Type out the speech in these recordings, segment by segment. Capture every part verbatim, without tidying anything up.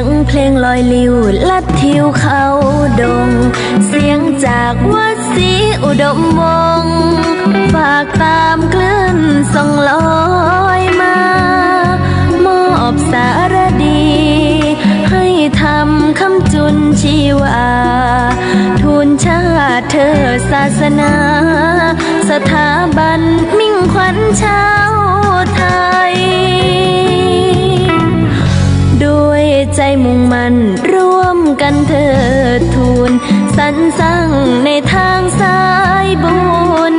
งเพลงลอยลิวลัดทิวเข้าดง เสียงจากวัดศรีอุดมวงศ์ ฝากตามคลื่นส่งลอยมา มอบสารดี ให้ธรรมคำจุนชีวา ทูลชาติเธอศาสนา สถาบันมิ่งขวัญชาวไทย ด้วยใจมุ่งมั่นร่วมกันเทิดทูน สรรสร้างในทางสายบุญ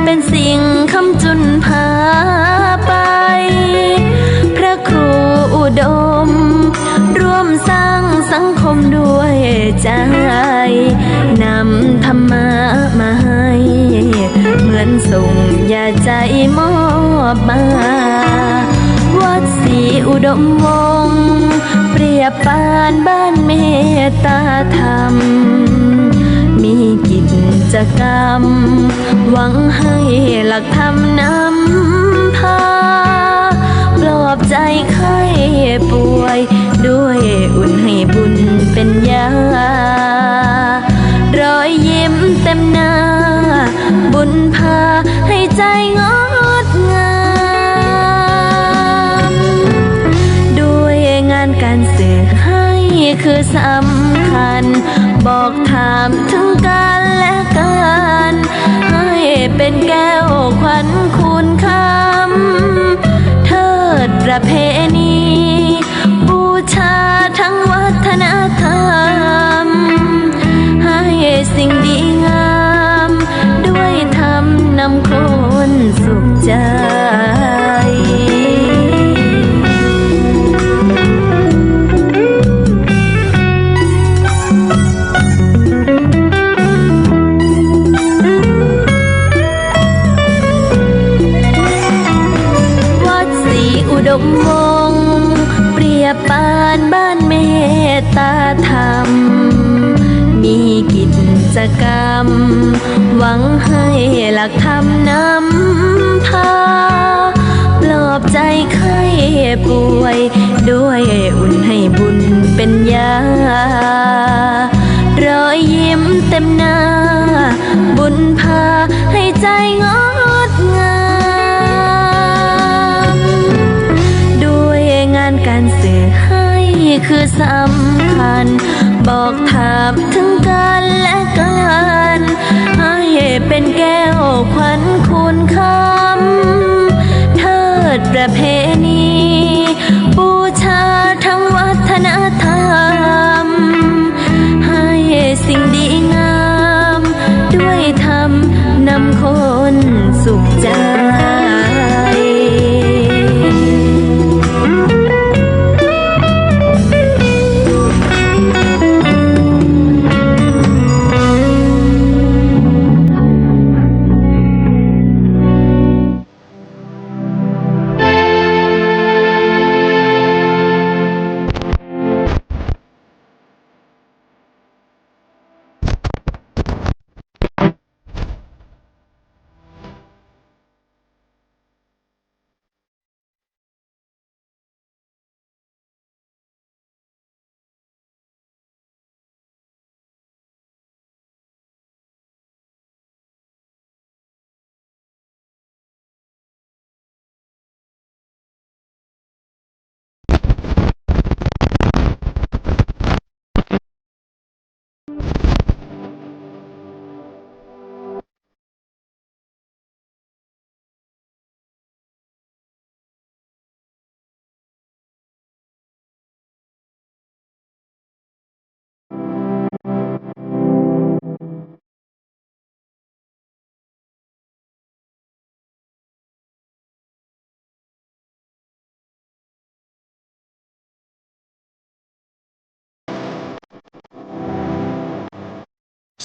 เป็นสิ่งคำจุนพาไป พระครูอุดม ร่วมสร้างสังคมด้วยใจ นำธรรมะมาให้ เหมือนส่งยาใจมอบมา วัดศรีอุดมวงศ์ เปรียบปานบ้านเมตตาธรรม มีกิจกรรม หวังให้หลักธรรมนำพา ปลอบใจไข้ป่วย ด้วยอุ่นให้บุญเป็นยา รอยยิ้มเต็มหน้า บุญพาให้ใจงดงาม ด้วยงานการสื่อให้คือสำคัญ บอกถามถึงกันและกัน ให้เป็นแก้วขวัญคูณคำ เทิดประเพณี บูชาทั้งวัฒนธรรม ให้สิ่งดีงาม ด้วยธรรมนำคนสุขใจ วัดศรีอุดมวงศ์ เปรียบปานบ้านเมตตาธรรม มีกิจกรรม หวังให้หลักธรรมนำพา ปลอบใจไข้ป่วย ด้วยอุ่นให้บุญเป็นยา รอยยิ้มเต็มหน้า บุญพาให้ใจงดงาม ด้วยงานการสื่อให้คือสำคัญ บอกถามถึงกันและกัน ให้เป็นแก้วขวัญคูณคำ เทิดประเพณี บูชาทั้งวัฒนธรรม ให้สิ่งดีงาม ด้วยธรรมนำคนสุขใจ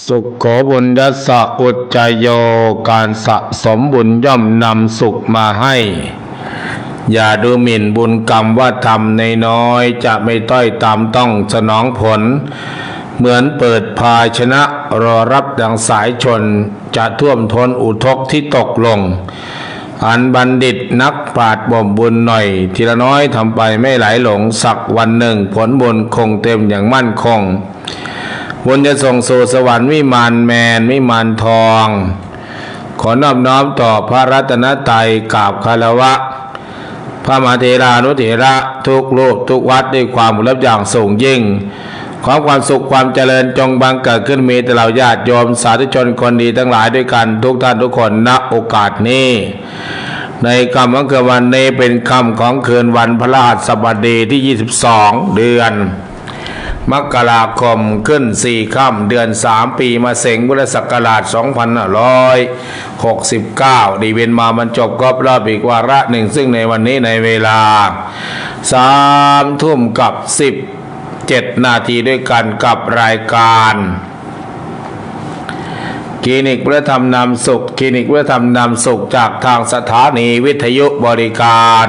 สุขโขบุญญสสะอุจจโย การสะสมบุญย่อมนำสุขมาให้ อย่าดูหมิ่นบุญกรรมว่าทำน้อยๆ จะไม่ต้อยตามต้องสนองผล เหมือนเปิดภาชนะรอรับดังสายชน จะท่วมท้นอุทกที่ตกลง อันบัณฑิตนักปราชญ์บ่มบุญหน่อย ทีละน้อยทำไปไม่ไหลหลง สักวันหนึ่งผลบุญคงเต็มอย่างมั่นคง บุญจะส่งสู่สวรรค์วิมานแมนวิมานทอง ขอนอบน้อมต่อพระรัตนตรัย กราบคารวะ พระมหาเถรานุเถระทุกรูปทุกวัดด้วยความเคารพอย่างสูงยิ่ง ขอความสุขความเจริญจงบังเกิดขึ้นมีแต่เหล่าญาติโยมสาธุชนคนดีทั้งหลายด้วยกันทุกท่านทุกคน ณ โอกาสนี้ ในค่ำของคืนวันนี้เป็นค่ำของคืนวันพฤหัสบดีที่ ยี่สิบสอง เดือนมกราคม ขึ้นสี่ค่ำ เดือนสาม ปีมะเสง พุทธศักราช สองพันห้าร้อยหกสิบเก้า ดีเวนมาบรรจบครบรอบอีกวาระหนึ่ง ซึ่งในวันนี้ในเวลา สามทุ่มกับ สิบเจ็ดนาทีด้วยกันกับรายการ คลินิกเพื่อธรรมนำสุข คลินิกเพื่อธรรมนำสุขจากทางสถานีวิทยุบริการ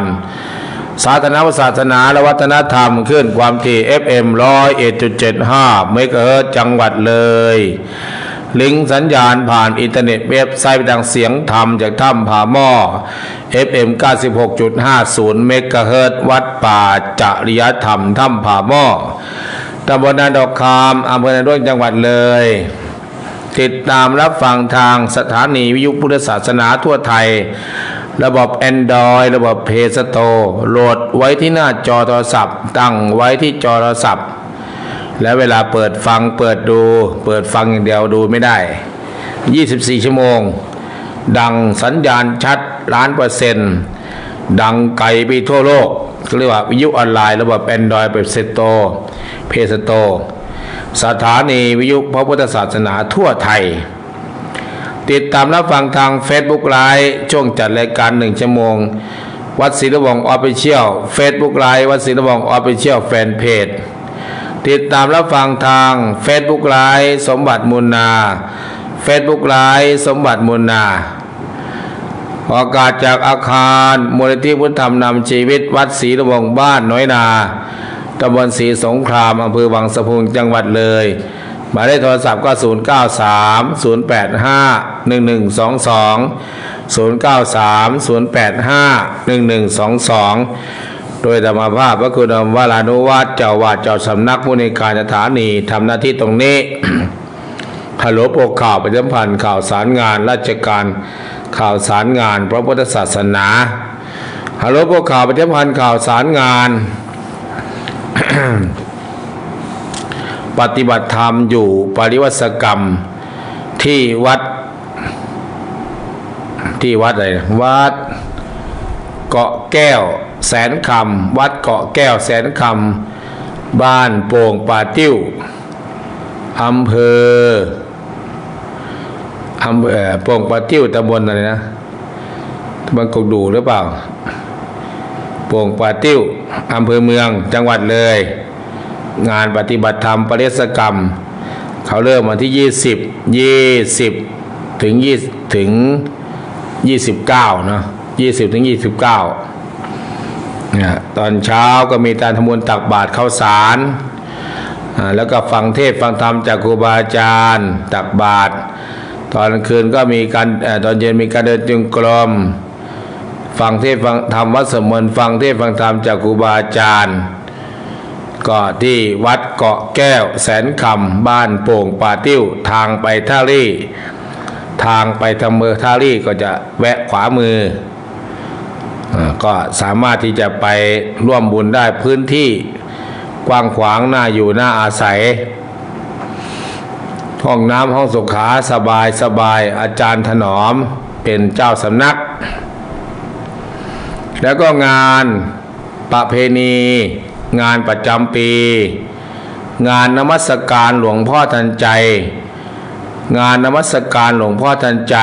สาธารณศาสนาและวัฒนธรรม คลื่นความถี่ เอฟเอ็ม ร้อยเอ็ดจุดเจ็ดห้า เมกะเฮิรตซ์ จังหวัดเลย ลิงก์สัญญาณผ่านอินเทอร์เน็ตเว็บไซต์ทางเสียงธรรมจากถ้ำผาหม้อ เอฟเอ็ม เก้าสิบหกจุดห้าศูนย์ เมกะเฮิรตซ์ วัดป่าจริยธรรมถ้ำผาหม้อ ตำบลนาดอกคาม อำเภอนาด้วง จังหวัดเลย ติดตามรับฟังทางสถานีวิทยุพุทธศาสนาทั่วไทย ระบบ Android ระบบ Play Store โหลดไว้ที่หน้าจอโทรศัพท์ ตั้งไว้ที่จอโทรศัพท์ และเวลาเปิดฟังเปิดดู เปิดฟังอย่างเดียวดูไม่ได้ ยี่สิบสี่ ชั่วโมง ดังสัญญาณชัดล้านเปอร์เซ็นต์ ดังไกลไปทั่วโลก เรียกว่าวิทยุออนไลน์ระบบ Android แบบ Store Play Store สถานีวิทยุพระพุทธศาสนาทั่วไทย ติดตามรับฟังทาง Facebook Live ช่วงจัดรายการหนึ่งชั่วโมง วัดศิลวงศ์ Official Facebook Live วัดศิลวงศ์ Official Fanpage ติดตามรับฟังทาง Facebook Live สมบัติมูลนา Facebook Live สมบัติมูลนา ออกอากาศจากอาคารมูลนิธิพุทธธรรมนำชีวิต วัดศิลวงศ์ บ้านน้อยนา ตำบลศรีสงคราม อำเภอวังสะพุง จังหวัดเลย หมายเลขโทรศัพท์ก็ ศูนย์เก้าสาม ศูนย์แปดห้า หนึ่งหนึ่งสองสอง ศูนย์เก้าสาม ศูนย์แปดห้า หนึ่งหนึ่งสองสอง โดยอาตมาภาพพระครูนวรานุวัฒน์ เจ้าอาวาสเจ้าสำนักผู้ในวยการสถานี ทำหน้าที่ตรงนี้ ฮัลโหล พวกข่าวประชาสัมพันธ์ข่าวสารงานราชการ ข่าวสารงานพระพุทธศาสนา ฮัลโหล พวกข่าวประชาสัมพันธ์ข่าวสารงาน ปฏิบัติธรรมอยู่ปริวาสกรรม ที่วัด ที่วัดอะไรนะ วัดเกาะแก้วแสนคำ วัดเกาะแก้วแสนคำ บ้านโป่งป่าติ้ว อำเภอ อำเภอ เอ่อ โป่งป่าติ้ว ตำบลอะไรนะ ตำบลกกดู่หรือเปล่า โป่งป่าติ้ว อำเภอเมือง จังหวัดเลย งานปฏิบัติธรรมปริวาสกรรม เขาเริ่มวันที่ ยี่สิบ ยี่สิบ ถึง ยี่สิบ ถึง ยี่สิบเก้า เนาะ ยี่สิบ ถึง ยี่สิบเก้า เนี่ย ตอนเช้าก็มีการทำบุญตักบาตรข้าวสาร อ่า แล้วก็ฟังเทศน์ฟังธรรมจากครูบาอาจารย์ ตักบาตร ตอนกลางคืนก็มีการ เอ่อ ตอนเย็นมีการเดินจงกรม ฟังเทศน์ฟังธรรม วัดสวดมนต์ ฟังเทศน์ฟังธรรมจากครูบาอาจารย์ ก็ที่วัดเกาะแก้วแสนคำ บ้านโป่งป่าติ้ว ทางไปท่าลี่ ทางไปทางเมืองท่าลี่ก็จะแวะขวามือ อ่า ก็สามารถที่จะไปร่วมบุญได้ พื้นที่กว้างขวาง น่าอยู่น่าอาศัย ห้องน้ำห้องสุขา สบายสบาย อาจารย์ถนอมเป็นเจ้าสำนัก แล้วก็งานประเพณี งานประจำปี งานนมัสการหลวงพ่อทันใจ งานนมัสการหลวงพ่อทันใจ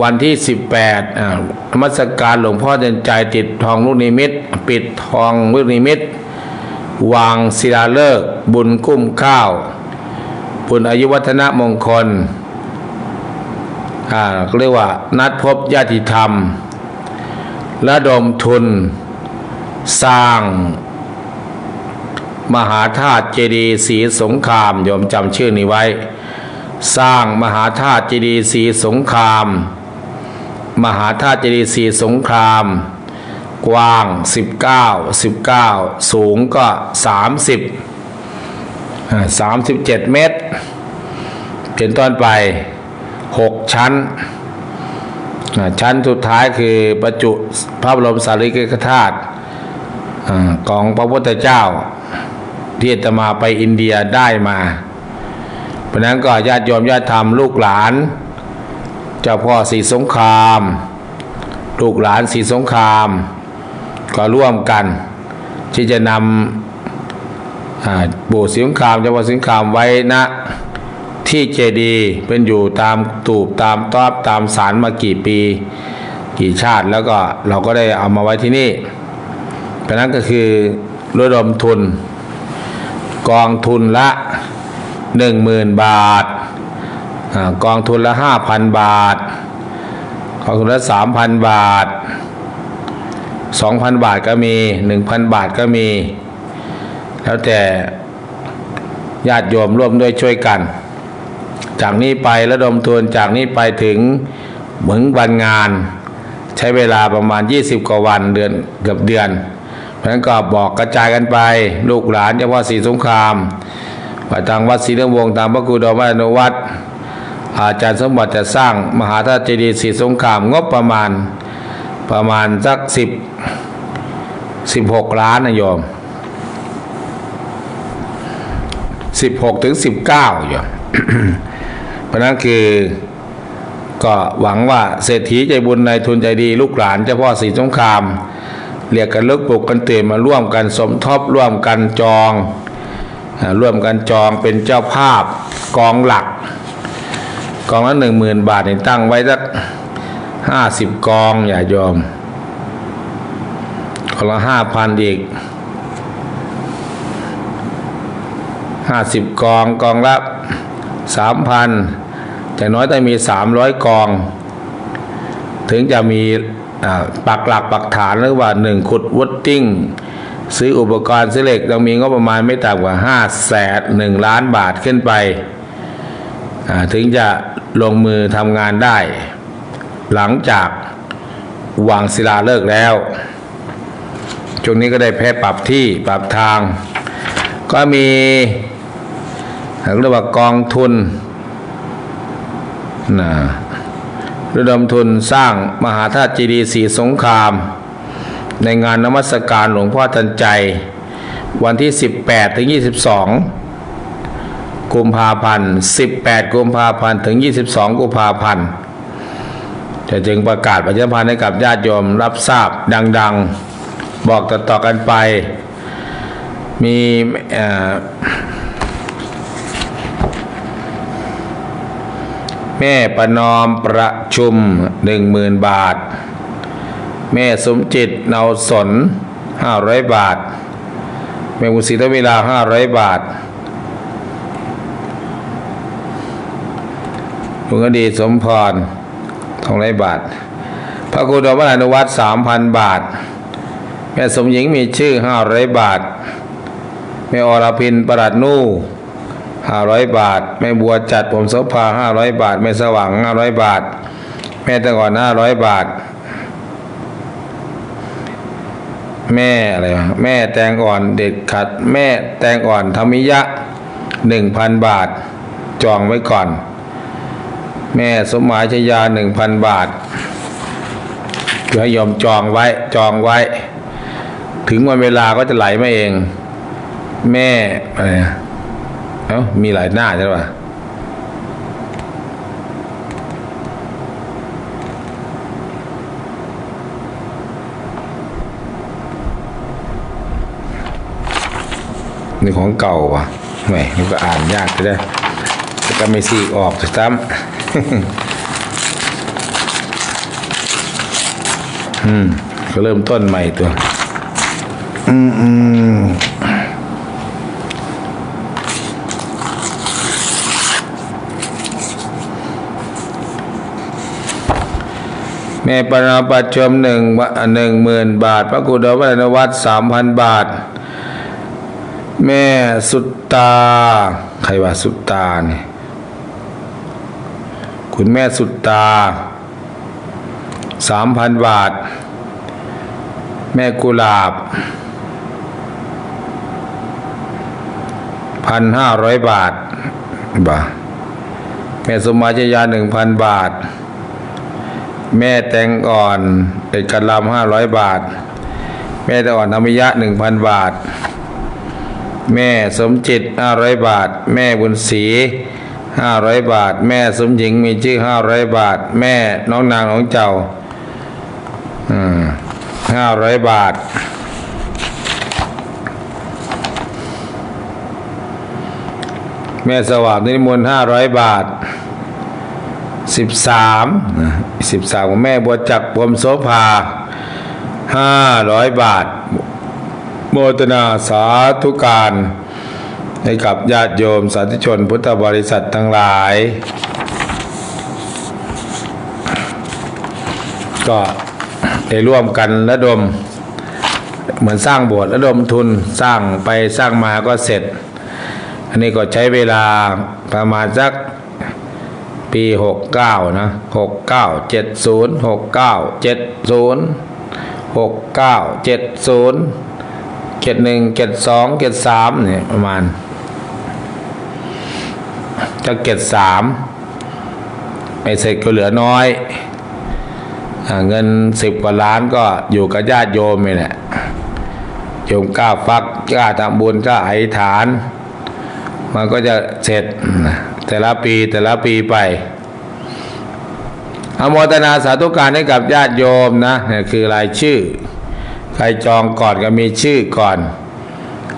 วันที่ สิบแปด อ่า นมัสการหลวงพ่อทันใจ ติดทองลูกนิมิต ปิดทองลูกนิมิต วางศิลาฤกษ์ บุญกุ้มข้าว บุญอายุวัฒนมงคล อ่า เรียกว่านัดพบญาติธรรม ระดมทุนสร้างมหาธาตุเจดีย์ศรีสงคราม โยมจำชื่อนี้ไว้ สร้างมหาธาตุเจดีย์ศรีสงคราม มหาธาตุเจดีย์ศรีสงคราม กว้างสิบเก้า สิบเก้า สูงก็สามสิบ อ่า สามสิบเจ็ดเมตร เป็นต้นไป หกชั้น อ่า ชั้นสุดท้ายคือบรรจุพระบรมสารีริกธาตุ อ่า ของพระพุทธเจ้า ที่อาตมาไปอินเดียได้มา เพราะนั้นก็ญาติโยมญาติธรรมลูกหลาน เจ้าพ่อศรีสงคราม ลูกหลานศรีสงคราม ก็ร่วมกันที่จะนำ อ่า ปู่ศรีสงคราม เจ้าพ่อศรีสงครามไว้ณที่เจดีย์ เป็นอยู่ตามตูบตามต๊อบตามศาลมากี่ปีกี่ชาติ แล้วก็เราก็ได้เอามาไว้ที่นี่ เพราะนั้นก็คือระดมทุน กองทุนละหนึ่งหมื่นบาท อ่า กองทุนละห้าพันบาท กองทุนละสามพันบาท สองพันบาทก็มี หนึ่งพันบาทก็มี แล้วแต่ญาติโยมร่วมด้วยช่วยกัน จากนี้ไประดมทุนจากนี้ไปถึง ถึงวันงาน ใช้เวลาประมาณยี่สิบกว่าวัน เดือน เกือบเดือน เพราะฉะนั้นก็บอกกระจายกันไป ลูกหลานเจ้าพ่อศรีสงคราม ไปทางวัดศรีเรื่องวงศ์ ทางพระครูดอมวรานุวัฒน์ อาจารย์สมบัติจะสร้างมหาธาตุเจดีย์ศรีสงคราม งบประมาณ ประมาณสักสิบ สิบหกล้านนะโยม สิบหกถึงสิบเก้า โยม เพราะนั้นคือ ก็หวังว่าเศรษฐีใจบุญนายทุนใจดีลูกหลานเจ้าพ่อศรีสงคราม เรียกกันลุกปลุกกันตื่นมาร่วมกันสมทบร่วมกันจอง อ่า ร่วมกันจองเป็นเจ้าภาพกองหลัก กองละหนึ่งหมื่นบาทนี่ตั้งไว้สักห้าสิบกอง อย่ายอม กองละห้าพันอีก ห้าสิบกอง กองละสามพัน อย่างน้อยต้องมีสามร้อยกอง ถึงจะมี อ่า ปักหลักปักฐาน หรือว่าหนึ่งขุด วัตติ้ง ซื้ออุปกรณ์ซื้อเหล็ก ต้องมีงบประมาณไม่ต่ำกว่าห้าแสน หนึ่งล้านบาทขึ้นไป อ่า ถึงจะลงมือทำงานได้ หลังจากวางศิลาฤกษ์แล้ว ช่วงนี้ก็ได้แพร่ปรับที่ปรับทาง ก็มีเรียกว่ากองทุนนะ ระดมทุนสร้างมหาธาตุเจดีย์ศรีสงคราม ในงานนมัสการหลวงพ่อทันใจ วันที่สิบแปดถึงยี่สิบสองกุมภาพันธ์ สิบแปดกุมภาพันธ์ถึงยี่สิบสองกุมภาพันธ์ จะจึงประกาศประชาสัมพันธ์ให้กับญาติโยมรับทราบดังๆ บอกต่อๆกันไป มี เอ่อ แม่ประนอมประชุม หนึ่งหมื่นบาท แม่สมจิต เนาสน ห้าร้อยบาท แม่บุญศรีทวีลา ห้าร้อยบาท ลุงอดีตสมพร สองร้อยบาท พระครูดอมวรานุวัฒน์ สามพันบาท แม่สมหญิงมีชื่อ ห้าร้อยบาท แม่อรพิน ประหลัดนู่ ห้าร้อยบาท แม่บัวจัด ผมโสภา ห้าร้อยบาท แม่สว่าง ห้าร้อยบาท แม่แตงอ่อน ห้าร้อยบาท แม่อะไรวะ แม่แตงอ่อน เด็ดขาด แม่แตงอ่อน ธรรมิยะ หนึ่งพันบาท จองไว้ก่อน แม่สมหมายชยา หนึ่งพันบาท เดี๋ยวให้โยมจองไว้ จองไว้ ถึงวันเวลาก็จะไหลมาเอง แม่อะไรนะ เอ้า มีหลายหน้าใช่ปะ นี่ของเก่าว่ะ แหม มันก็อ่านยากจะได้ แล้วก็ไม่ซีกออกซ้ำ อืม ก็เริ่มต้นใหม่ตัว อืม อืม แม่ประนอมประชุม หนึ่ง หนึ่งหมื่นบาท พระครูดอมวรานุวัฒน์ สามพันบาท แม่สุตา ใครว่าสุตาเนี่ย คุณแม่สุดตา สามพัน บาท แม่กุหลาบ พันห้าร้อย บาท บ่า แม่สมหมาย ชยา หนึ่งพัน บาท แม่แตงอ่อน เอกลำ ห้าร้อย บาท แม่แตงอ่อน ธรรมยะ หนึ่งพัน บาท แม่สมจิต ห้าร้อย บาท แม่บุญศรี ห้าร้อย บาท แม่สมหญิง มีชื่อ ห้าร้อย บาท แม่น้องนาง น้องเจ้า อืม ห้าร้อย บาท แม่สว่าง นิมนต์ ห้าร้อย บาท สิบสาม นะ สิบสาม ของแม่บัวจักร พรหมโสภา ห้าร้อย บาท โมทนาสาธุการ ให้กับญาติโยมสาธุชนพุทธบริษัททั้งหลาย ก็ได้ร่วมกันระดม เหมือนสร้างโบสถ์ ระดมทุนสร้างไปสร้างมาก็เสร็จ อันนี้ก็ใช้เวลาประมาณสักปี หกเก้า นะ หกเก้า เจ็ดศูนย์ หกเก้า เจ็ดศูนย์ หกเก้า เจ็ดศูนย์ เจ็ดหนึ่ง เจ็ดสอง เจ็ดสาม เนี่ย ประมาณ จะ เจ็ดสาม ไม่เสร็จก็เหลือน้อย อ่า เงิน สิบ กว่าล้านก็อยู่กับญาติโยมนี่แหละ โยมกล้าฟัก กล้าทำบุญ กล้าอธิษฐาน มันก็จะเสร็จ แต่ละปี แต่ละปีไป อนุโมทนาสาธุการให้กับญาติโยมนะ เนี่ยคือรายชื่อ ใครจองก่อนก็มีชื่อก่อน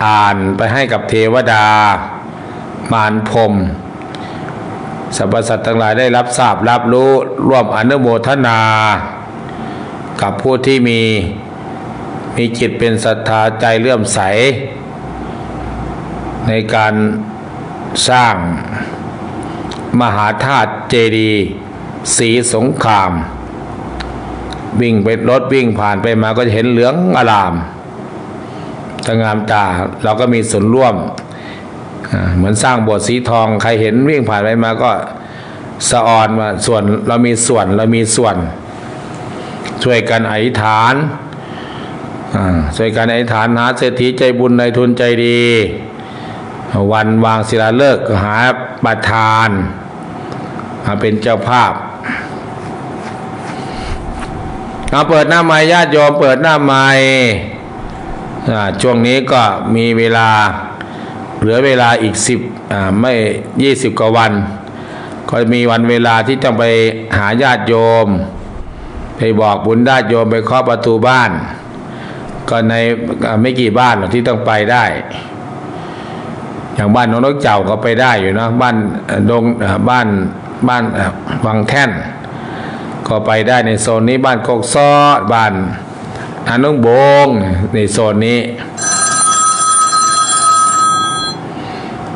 อ่านไปให้กับเทวดา มารพรหม สรรพสัตว์ทั้งหลายได้รับทราบรับรู้ ร่วมอนุโมทนา กับผู้ที่มี มีจิตเป็นศรัทธา ใจเลื่อมใส ในการสร้างมหาธาตุเจดีย์ศรีสงคราม วิ่งไป รถวิ่งผ่านไปมาก็จะเห็นเหลืองอลาม สง่างามตา เราก็มีส่วนร่วม อ่า เหมือนสร้างโบสถ์สีทอง ใครเห็นวิ่งผ่านไปมาก็สะออนว่าส่วน เรามีส่วน เรามีส่วน ช่วยกันอธิษฐาน อ่า ช่วยกันอธิษฐานหาเศรษฐีใจบุญนายทุนใจดี วันวางศิลาฤกษ์ก็หาประธานมาเป็นเจ้าภาพ เอาเปิดหน้าไมค์ ญาติโยมเปิดหน้าไมค์ อ่า ช่วงนี้ก็มีเวลา เหลือเวลาอีก สิบ อ่า ไม่ ยี่สิบ กว่าวัน ก็มีวันเวลาที่ต้องไปหาญาติโยม ไปบอกบุญญาติโยม ไปเคาะประตูบ้าน ก็ใน อ่า ไม่กี่บ้านหรอกที่ต้องไปได้ อย่างบ้านหนองนกเจ้าก็ไปได้อยู่นะ บ้าน เอ่อ ดง เอ่อ บ้าน บ้าน เอ่อ วังแท่น ก็ไปได้ในโซนนี้ บ้านโคกซ้อ บ้านนาหนองโบง ในโซนนี้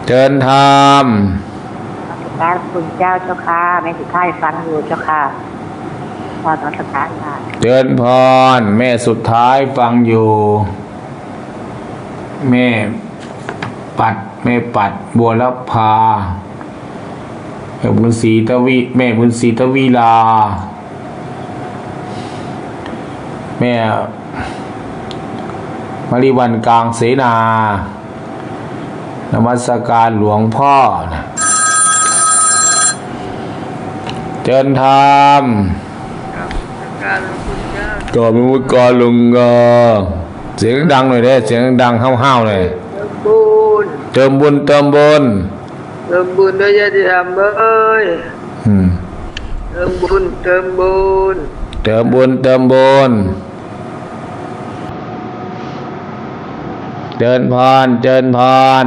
เชิญธรรม นมัสการคุณเจ้าเจ้าค่ะ แม่สุดท้ายฟังอยู่เจ้าค่ะ ขอนมัสการค่ะ เชิญพร แม่สุดท้ายฟังอยู่ แม่ปัด แม่ปัด บัวรพา แม่บุญศรีทวี แม่บุญศรีทวีลา แม่มริวัน กลางเสนา นมัสการหลวงพ่อนะ เชิญธรรม กราบนมัสการหลวงปู่เจ้า กราบนมัสการหลวง เอ่อ เสียงดังหน่อยเด้ เสียงดังห้าวๆหน่อย เติมบุญ เติมบุญ เติมบุญ เติมบุญด้วยญาติธรรมเอ้ย อืม เติมบุญ เติมบุญ เติมบุญ เติมบุญ เจิญพร เจิญพร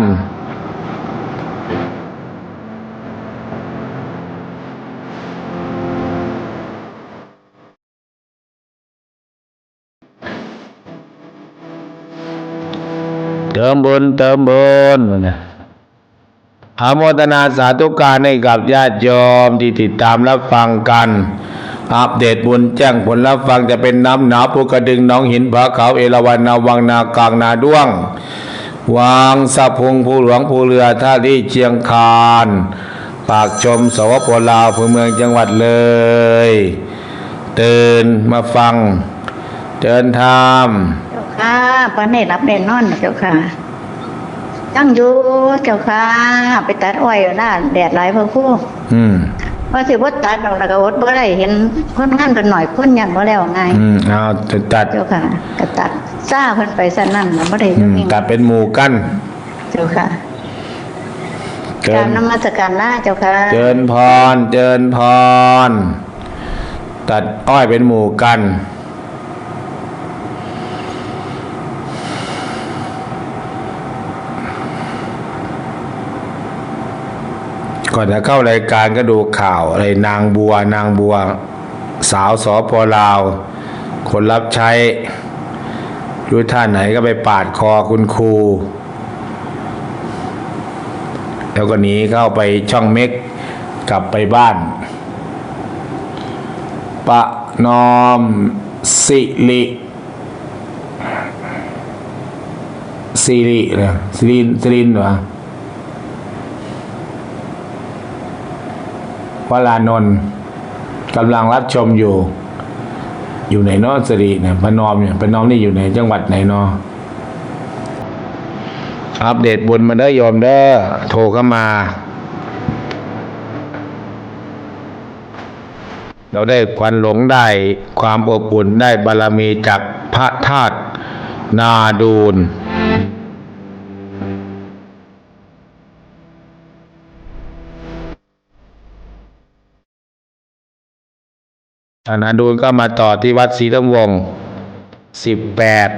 เติมบุญ เติมบุญ อนุโมทนาสาธุการให้กับญาติโยมที่ติดตามรับฟังกัน อัปเดตบุญแจ้งผลรับฟัง จะเป็นน้ำหนาวภูกระดึง หนองหิน ผาขาว เอราวัณ นาวัง นากลาง นาด้วง วังสะพุง ภูหลวง ภูเรือ ท่าลี่ เชียงคาน ปากชม สปป.ลาว อำเภอเมือง จังหวัดเลย ตื่นมาฟัง เจิญธรรม เจ้าค่ะ บ่ได้หลับได้นอนเจ้าค่ะ ยังอยู่เจ้าค่ะ ไปตัดอ้อยอยู่นะ แดดหลายพ่อครู อืม ว่าสิบ่ตัดดอก แล้วก็อดบ่ได้ เห็นคนงานเพิ่นน้อย คนยังบ่แล้วง่าย อืม เอา ตัด เจ้าค่ะ ก็ตัดซ่าเพิ่นไปซั่นนั่นน่ะ บ่ได้อยู่ อืม นิ่ง ตัดเป็นหมู่กัน เจ้าค่ะ เจิญ กราบนมัสการลาเจ้าค่ะ เจิญพร เจิญพร ตัดอ้อยเป็นหมู่กัน ก่อนจะเข้ารายการก็ดูข่าวอะไร นางบัว นางบัว สาว สป.ลาว คนรับใช้ อยู่ท่าไหนก็ไปปาดคอคุณครู แล้วก็หนีเข้าไปช่องเม็ก กลับไปบ้าน ประนอมสิริ สิรินะ สิริน สิรินเหรอ วรานนท์ กำลังรับชมอยู่ อยู่ไหนเนาะ สิริเนี่ย ประนอมเนี่ย ประนอมนี่อยู่ไหน จังหวัดไหนเนาะ อัปเดตบุญมาเด้อโยมเด้อ โทรเข้ามา เราได้ควันหลง ได้ความอบอุ่น ได้บารมีจากพระธาตุนาดูน จากนาดูนก็มาต่อที่วัดศรีลำวง สิบแปด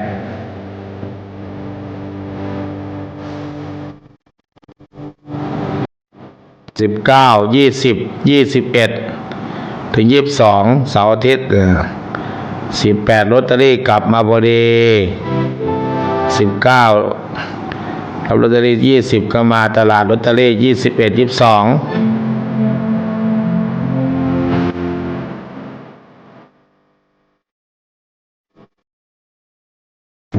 สิบเก้า ยี่สิบ ยี่สิบเอ็ด ถึง ยี่สิบสอง เสาร์อาทิตย์ เออ สิบแปด ลอตเตอรี่กลับมาพอดี สิบเก้า รับลอตเตอรี่ ยี่สิบ ก็มาตลาดลอตเตอรี่ ยี่สิบเอ็ด ยี่สิบสอง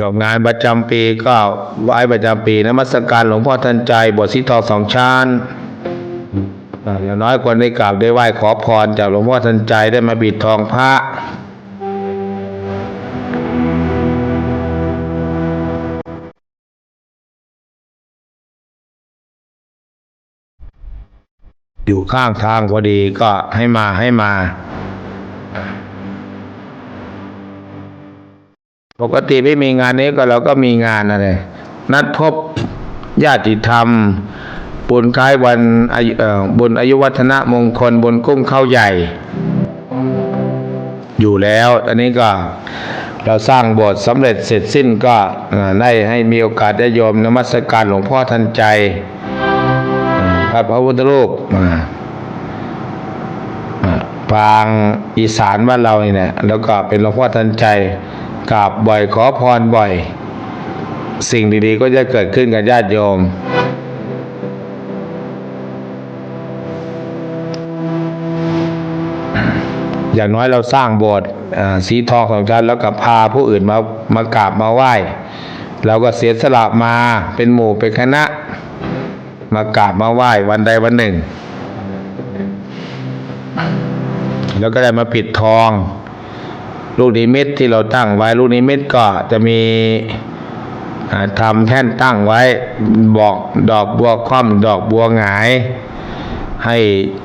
ดอกงานประจำปีก็ไหว้ประจำปี นมัสการหลวงพ่อทันใจ บวชสีทองสองชั้น อ่า อย่างน้อยควรได้กราบได้ไหว้ขอพรจากหลวงพ่อทันใจ ได้มาปิดทองพระ อยู่ข้างทางพอดีก็ให้มา ให้มา ปกติไม่มีงานนี้ก็เราก็มีงานอะไร นัดพบญาติธรรม บุญคล้ายวันอายุ เอ่อ บุญอายุวัฒนมงคล บุญกุ้งข้าวใหญ่ อยู่แล้ว อันนี้ก็เราสร้างโบสถ์สำเร็จเสร็จสิ้นก็ เอ่อ ได้ให้มีโอกาสญาติโยมนมัสการหลวงพ่อทันใจ พระ พระพุทธรูป อ่า อ่า ปางอีสานบ้านเรานี่แหละ แล้วก็เป็นหลวงพ่อทันใจ กราบบ่อยขอพรบ่อย สิ่งดีๆก็จะเกิดขึ้นกับญาติโยม อย่างน้อยเราสร้างโบสถ์ อ่า สีทองสองชั้น แล้วก็พาผู้อื่นมา มากราบมาไหว้ เราก็เสียสละมาเป็นหมู่เป็นคณะ มากราบมาไหว้วันใดวันหนึ่ง แล้วก็ได้มาปิดทอง ลูกนิมิตที่เราตั้งไว้ ลูกนิมิตก็จะมี อ่า ทำแท่นตั้งไว้ บอกดอกบัวคว่ำ ดอกบัวหงาย ให้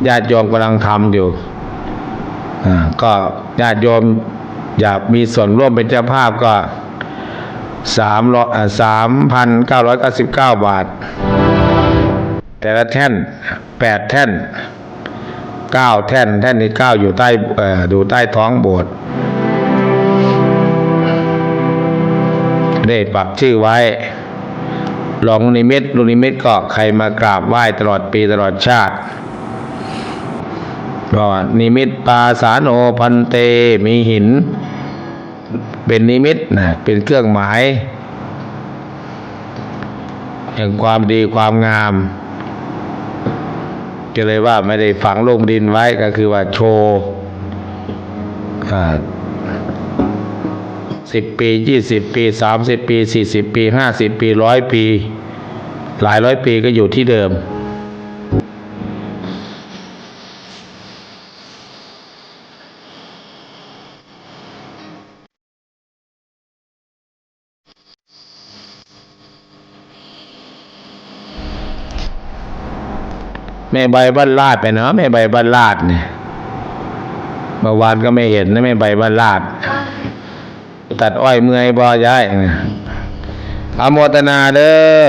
ญาติโยมกำลังทำอยู่ อ่า ก็ญาติโยมอยากมีส่วนร่วมเป็นเจ้าภาพก็ สามร้อย อ่า สามพันเก้าร้อยเก้าสิบเก้าบาท แต่ละแท่น แปดแท่น เก้าแท่น แท่นที่เก้าอยู่ใต้ เอ่อ อยู่ใต้ท้องโบสถ์ ได้ปักชื่อไว้ รองลูกนิมิต ลูกนิมิตก็ใครมากราบไหว้ตลอดปีตลอดชาติ ก็นิมิตปาสาโนพันเต มีหิน เป็นนิมิตนะ เป็นเครื่องหมาย แห่งความดีความงาม ก็เลยว่าไม่ได้ฝังลงดินไว้ ก็คือว่าโชว์ อ่า สิบปี ยี่สิบปี สามสิบปี สี่สิบปี ห้าสิบปี ร้อยปี หลายร้อยปีก็อยู่ที่เดิม แม่ใบบ้านลาดไปเนาะ แม่ใบบ้านลาดเนี่ย เมื่อวานก็ไม่เห็นนะ แม่ใบบ้านลาด ตัดอ้อยเมื่อยบ่ยาย อนุโมทนาเด้อ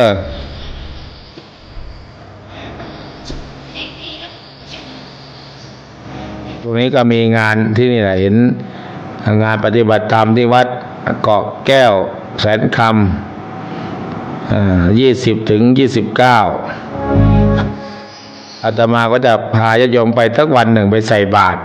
ตรงนี้ก็มีงานที่นี่แหละ เห็นงานปฏิบัติธรรมที่วัดเกาะแก้วแสนคำ เอ่อ ยี่สิบถึงยี่สิบเก้า อาตมาก็จะพาญาติโยมไปสักวันหนึ่งไปใส่บาตร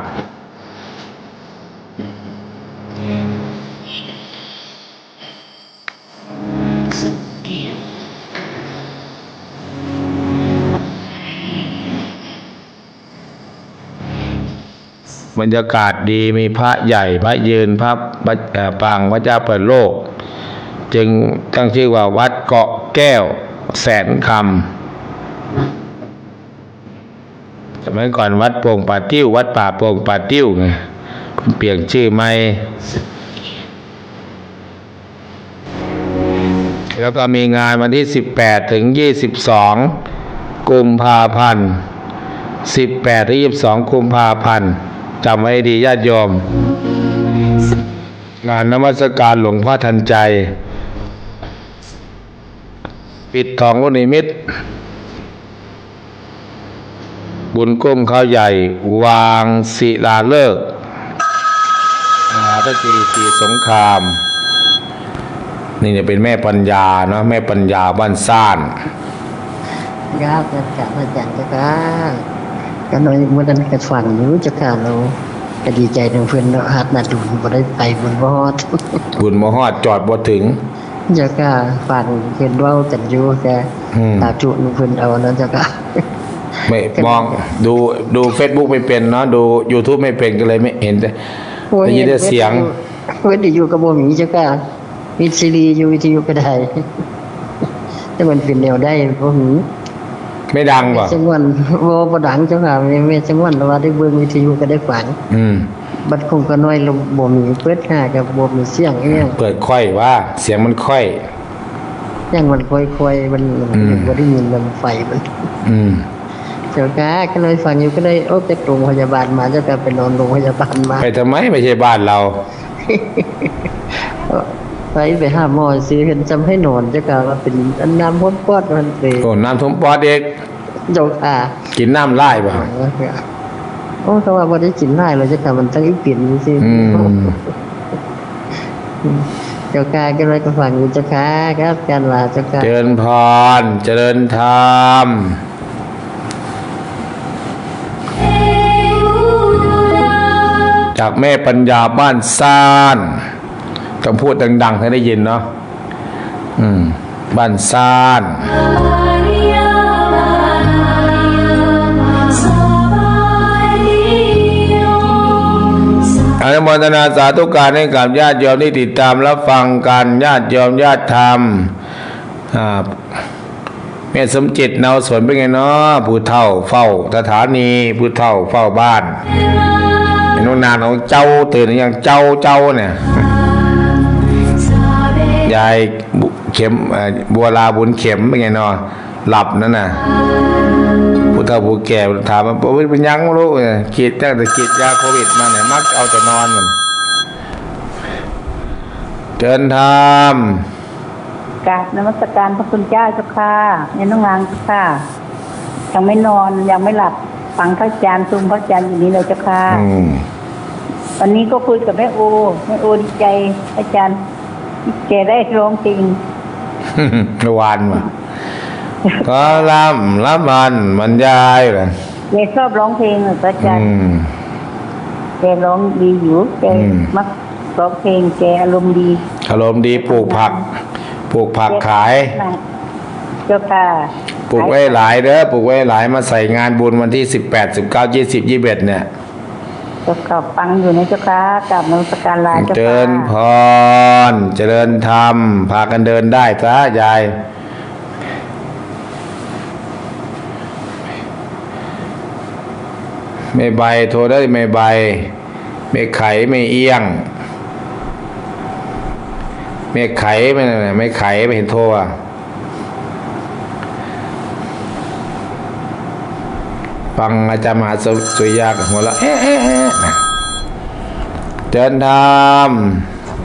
บรรยากาศดี มีพระใหญ่ พระยืน พระ พระ เอ่อ ปางพระเจ้าเปิดโลก จึงตั้งชื่อว่าวัดเกาะแก้วแสนคำ สมัยก่อนวัดโป่งป่าติ้ว วัดป่าโป่งป่าติ้วไง เปลี่ยนชื่อใหม่ แล้วก็มีงานวันที่สิบแปดถึงยี่สิบสองกุมภาพันธ์ สิบแปดถึงยี่สิบสองกุมภาพันธ์ จำไว้ดีญาติโยม งานนมัสการหลวงพ่อทันใจ ปิดทองลูกนิมิต บุญกุ้มข้าวใหญ่ วางศิลาฤกษ์ มหาพิธีศรีสงคราม นี่จะเป็นแม่ปัญญาเนาะ แม่ปัญญาบ้านซ่าน ครับ อาจารย์ อาจารย์เจ้าค่ะ ก็น้อยมื้อนั้นก็ฟังอยู่เจ้าค่ะ แล้วก็ดีใจนำเพิ่นเนาะ ฮอดนาดูนบ่ได้ไปบุญบ่ฮอด บุญบ่ฮอด จอดบ่ถึง เจ้าค่ะ ฟังเพิ่นเว้ากันอยู่ ก็ อืม สาธุนำเพิ่นเอาเนาะเจ้าค่ะ ไม่ ก็ มอง ดู ดูเฟซบุ๊กไม่เป็นเนาะ ดูยูทูบไม่เป็น ก็เลยไม่เห็นแต่ โอ้ย ได้ยินแต่เสียง วิทยุ วิทยุก็บ่มีเจ้าค่ะ มีซีดีอยู่ วิทยุก็ได้ แต่มันเป็นแนวใดบ่มี ไม่ดังบ่ แม่สงวน บ่ บ่ดังเจ้าค่ะ แม่ แม่สงวนว่าได้เบิ่งวิทยุก็ได้ฟัง อืม บัดคงก็น้อยลง บ่มี เปิดหาก็บ่มีเสียงอีหยัง เปิดค่อยว่า เสียงมันค่อย เสียงมันค่อยๆ มัน มัน อืม บ่ได้ยิน มันไฟมัน อืม เจ้าค่ะ ก็เลยฟังอยู่ ก็เลย โอ้ จากโรงพยาบาลมา เจ้าค่ะ ไปนอนโรงพยาบาลมา ไปทำไม ไม่ใช่บ้านเรา ไป ไปหาหมอสิ เพิ่นจำให้นอน เจ้าค่ะ ว่าเป็นอันน้ำท่วมปอดมันเป โอ้ น้ำท่วมปอดอีก เจ้าค่ะ กินน้ำหลายบ่ โอ้ เขาว่าบ่ได้กินหลายแล้ว เจ้าค่ะ มันตั้งอีกเป็นซื่อ อืม เจ้าค่ะ ก็เลยก็ฟังอยู่เจ้าค่ะ ครับ อาจารย์ว่าเจ้าค่ะ เจริญพร เจริญธรรม จากแม่ปัญญาบ้านซ่าน ต้องพูดดังๆ ให้ได้ยินเนาะ อืม บ้านซ่าน อนุโมทนาสาธุการให้กับญาติโยมที่ติดตามรับฟังกัน ญาติโยมญาติธรรม อ่า แม่สมจิตเนาสนเป็นไงเนาะ ผู้เฒ่าเฝ้าสถานี ผู้เฒ่าเฝ้าบ้าน ไอ้น้องนานของเจ้าตื่นหรือยัง เจ้า เจ้าเนี่ย ยายบุ เข็ม เอ่อ บัวลาบุญเข็มเป็นไงเนาะ หลับนั่นน่ะ ผู้เฒ่าผู้แก่ถามว่า "โอ้ย เป็นยังบ่ลูก" เออ "กรีด ตั้งแต่กรีดยาโควิดมาเนี่ย มักเอาแต่นอนมัน" เจริญธรรม กราบนมัสการพระคุณเจ้าเจ้าค่ะ แม่น้องนางเจ้าค่ะ ยังไม่นอน ยังไม่หลับ ฟังพระอาจารย์ ชมพระอาจารย์อยู่นี่เลยเจ้าค่ะ อืม วันนี้ก็คุยกับแม่โอ แม่โอดีใจ อาจารย์ แกได้ร้องเพลง เมื่อวานว่ะ ก็ล่ำละพันบรรยายว่ะ แกชอบร้องเพลงอะพระอาจารย์ อืม แกร้องดีอยู่ แก อืม มักร้องเพลง แกอารมณ์ดี อารมณ์ดี ปลูกผัก ปลูกผักขาย เจ้าค่ะ ปลูกไว้หลายเด้อ ปลูกไว้หลาย มาใส่งานบุญวันที่สิบแปด สิบเก้า ยี่สิบ ยี่สิบเอ็ด เนี่ย เจ้าค่ะ ฟังอยู่นะเจ้าค่ะ กราบนมัสการลาเจ้าค่ะ เจริญพร เจริญธรรม พากันเดินได้ซะยาย แม่ใบ โทรได้แม่ใบ แม่ไข แม่เอี้ยง แม่ไข แม่นั่นน่ะ แม่ไข ไม่เห็นโทรอ่ะ ฟังอาจารย์มหาสุริยากับหัวเราะ เอ๊ะเอ๊ะเอ๊ะนะ เจริญธรรม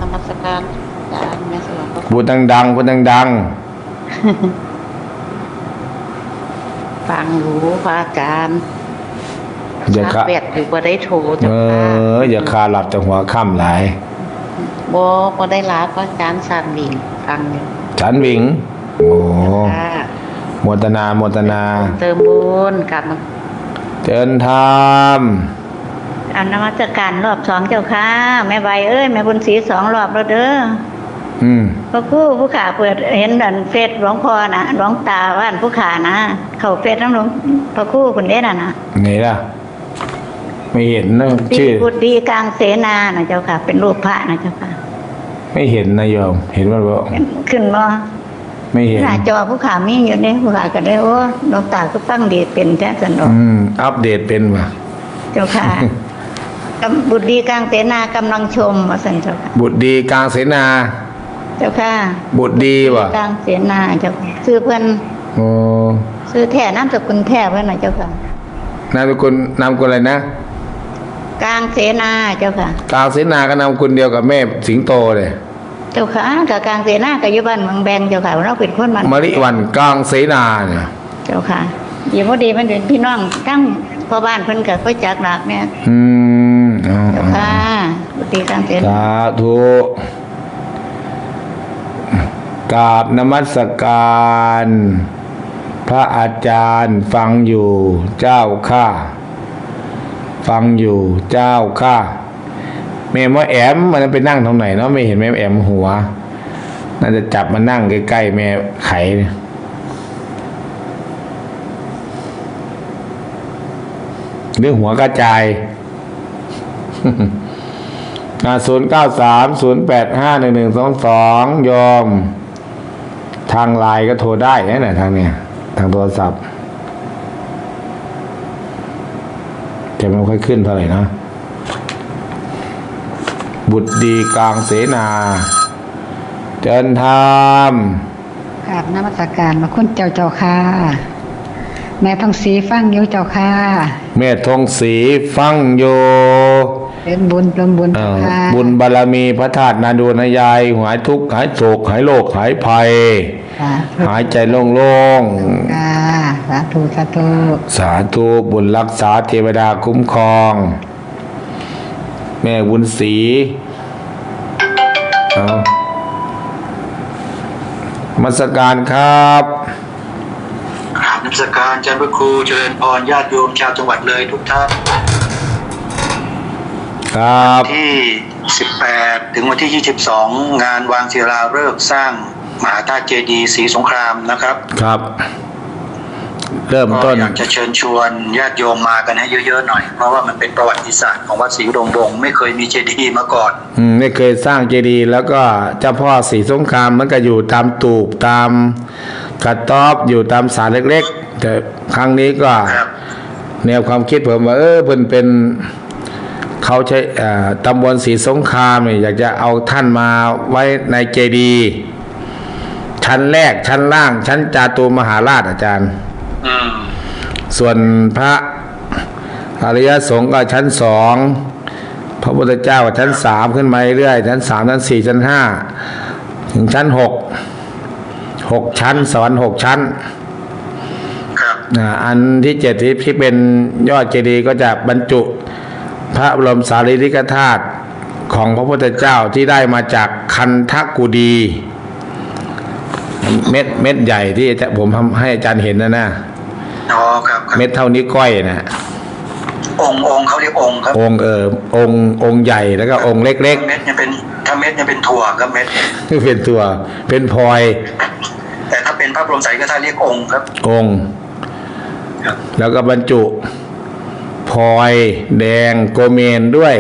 นมัสการอาจารย์แม่สลองก็ พูดดังๆ พูดดัง ฟังอยู่พระอาจารย์ ๆ อย่า ชา คา เวียดอยู่บ่ได้โทร เอ เจ้าค่ะ อ อย่าคาหลับแต่หัวค่ำหลาย บ่บ่ได้ลาพระอาจารย์สานวิงฟังอยู่ ฉันหวิง โอ้ ค่ะ โมทนา โมทนา เติมบุญกลับมา เจริญธรรม อันนมัสการรอบสองเจ้าค่ะ แม่ใบเอ้ย แม่บุญศรีสองรอบแล้วเด้อ อืม พระครูผู้ขาเปิดเห็นอันเฟซหลวงพ่อนะหลวงตาว่านผู้ขานะ เข้าเฟซทั้งหลวงพระครูคุณเด้น่ะนะ ไงล่ะ ไม่เห็นนะ ที่ ชื่อ บุตรดีกลางเสนานะเจ้าค่ะ เป็นรูปพระนะเจ้าค่ะ ไม่เห็นนะโยม เห็นมันบอก ขึ้นมา ไม่เห็น หน้าจอผู้ขามีอยู่เนี่ยผู้ขาก็ได้โอ้หลวงตาก็ฟังดีเป็นแท้สนุก อืม อัปเดตเป็นว่ะ เจ้าค่ะกำบุตรดีกลางเสนากำลังชมว่าสันเจ้าค่ะ บุตรดีกลางเสนา เจ้าค่ะ บุตรดีว่ะ กลางเสนาเจ้าค่ะชื่อเพิ่น โอ้ ชื่อแท้นามสกุลแท้เพิ่นนะเจ้าค่ะ นามสกุล นามสกุลอะไรนะ กลางเสนาเจ้าค่ะ กลางเสนาก็นามสกุลเดียวกับแม่สิงโตเลย เจ้าค่ะกับกลางเสนากับอยู่บ้านเมืองแบงเจ้าค่ะเราเป็นคนบ้าน มะลิวันกลางเสนาเนี่ย เจ้าค่ะอยู่พอดีมันเป็นพี่น้องทั้งพ่อบ้านเพิ่นกับพ่อจักหลากเนี่ย อืมเอา เจ้า เอา ค่ะบุตรดีกลางเสนา สาธุ กราบนมัสการ พระอาจารย์ฟังอยู่เจ้าค่ะ ฟังอยู่เจ้าค่ะ แม่หมอแอมมันไปนั่งตรงไหนเนาะ ไม่เห็นแม่แอมหัว น่าจะจับมานั่งใกล้ๆแม่ไขเนี่ย หรือหัวกระจาย อ่า ศูนย์เก้าสาม ศูนย์แปดห้า หนึ่งหนึ่งสองสอง โยม ทางไลน์ก็โทรได้นะเนี่ย ทางเนี่ย ทางโทรศัพท์ จะไม่ค่อยขึ้นเท่าไหร่นะ บุตรดีกลางเสนา เจริญธรรม กราบนมัสการพระคุณเจ้าเจ้าค่ะ แม่ทองศรีฟังอยู่เจ้าค่ะ แม่ทองศรีฟังอยู่ เป็นบุญเป็นบุญ เอ่ เจ้า อ ค่ะ บุญบารมีพระธาตุนาดูนยาย หายทุกข์หายโศก หายโรคหายภัย สาธุ หายใจโล่ง ค่ะ สาธุสาธุ ๆ สาธุ บุญรักษาเทวดาคุ้มครอง แม่บุญศรี เอานมัสการครับ กราบนมัสการอาจารย์พระครูเจริญพรญาติโยมชาวจังหวัดเลยทุกท่าน ครับ ที่ สิบแปด ถึงวันที่ ยี่สิบสอง งานวางศิลาฤกษ์สร้างมหาธาตุเจดีย์ศรีสงครามนะครับ ครับ เริ่ม ก็ ต้น อยากจะเชิญชวนญาติโยมมากันให้เยอะๆหน่อย เพราะว่ามันเป็นประวัติศาสตร์ของวัดศรีอุดมวงศ์ ไม่เคยมีเจดีย์มาก่อน อืม ไม่เคยสร้างเจดีย์ แล้วก็เจ้าพ่อศรีสงครามมันก็อยู่ตามตูบตามกระต๊อบ อยู่ตามศาลเล็กๆ แต่ครั้งนี้ก็ ครับ แนวความคิดผมว่า เออเพิ่นเป็น เขาใช้ เอ่อ ตำบลศรีสงครามเนี่ย อยากจะเอาท่านมาไว้ในเจดีย์ชั้นแรก ชั้นล่าง ชั้นจาตุมหาราช อาจารย์ อืม ส่วนพระอริยสงฆ์ก็ชั้นสอง พระพุทธเจ้าก็ชั้นสาม ขึ้นมาเรื่อยๆ ชั้นสาม ชั้นสี่ ชั้นห้า ถึงชั้นหก หกชั้น สวรรค์หกชั้น ครับ อ่า อันที่เจ็ดที่ ที่เป็นยอดเจดีย์ก็จะบรรจุพระบรมสารีริกธาตุของพระพุทธเจ้าที่ได้มาจากคันธกุฎี เม็ด เม็ดใหญ่ที่อาจารย์ ผมทำให้อาจารย์เห็นนะนะ อ๋อ ครับ ครับ เม็ดเท่านิ้วก้อยนะ องค์ องค์เขาเรียกองค์ครับ องค์ เออ องค์ องค์ใหญ่แล้วก็องค์เล็ก เม็ดเนี่ยเป็น ถ้าเม็ดเนี่ยเป็นถั่วครับ เม็ด ๆ เป็นตัว เป็นพลอย แต่ถ้าเป็นพระบรมสารีริกธาตุเรียกองค์ครับ องค์ ครับ แล้วก็บรรจุพลอยแดงโกเมนด้วย